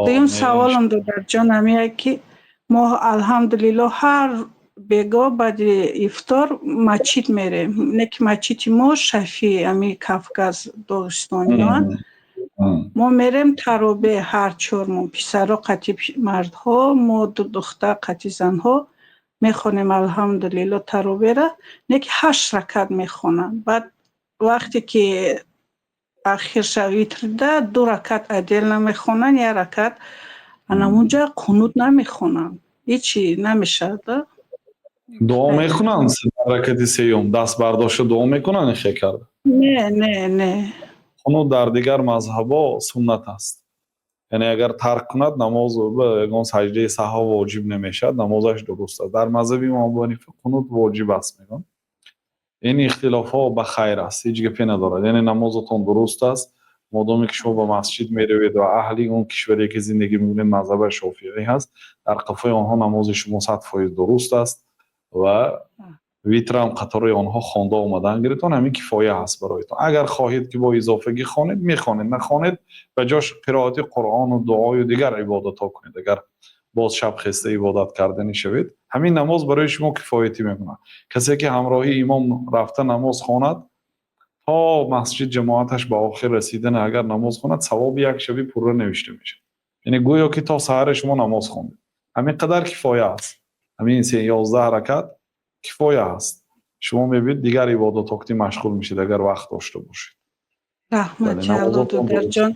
Дуюм саволам, додарҷон, ҳамия ки мо, алҳамдулилло, ҳар бего баъди ифтор масҷид мерем. Не ки масҷиди мо Шафӣ, ами Кавказ, догистониён. Мо мерем таровеҳ, ҳар чормон, писаро қати мардҳо, мо ду духтар қати занҳо мехонем, алҳамдулилло, таровеҳра. Не ки ҳашт ракат мехонанд. Баъд вақте ки ахирша витрда ду ракат отдельно мехонанд, як ракат анамунҷа қунут намехонанд. Ҳичи намешавад? Дуо мекунанд дар ракати сеюм, даст бардошта дуо мекунанд ихе карда? Не, не, не. Қунут дар дигар мазҳабҳо суннат аст, яъне агар тарк кунад, намоз ягон саҷдаи саҳв воҷиб намешавад, намозаш дуруст аст. Дар мазҳаби имом Абу Ҳанифа қунут воҷиб аст, мегӯянд. Ин ихтилофҳо ба хайр аст, ҳеҷ гапе надорад. Яъне намозатон дуруст аст, модоме ки шумо ба масҷид меравед ва аҳли он кишваре ки зиндагӣ мекунед, мазҳабаш шофиӣ ҳаст, дар қафои онҳо намози шумо 100% дуруст аст ва витрам қатори онҳо хонда омадан гиритон, ҳамин кифоя ҳаст бароятон. Агар хоҳед ки бо изофагӣ хонед, мехонед, нахонед, ба ҷош қироати Қуръону дуою дигар ибодатҳо кунед. Агар боз шаб хеста ибодат карданӣ шавед, ҳамин намоз барои шумо кифоятӣ мекунад. Касе ки ҳамроҳи имом рафта намоз хонад, то масҷид ҷамоаташ ба охир расидана агар намоз хонад, савоби як шаби пурра навишта мешавад, яъне гӯё ки то саҳаре шумо намоз хондед. Ҳамин қадар кифоя аст, ҳамин 11 ракат кифоя аст. Шумо мебинед, дигар ибодатҳо ки машғул мешед, агар вақт дошта бошед. Раҳмати Алло, додарҷон.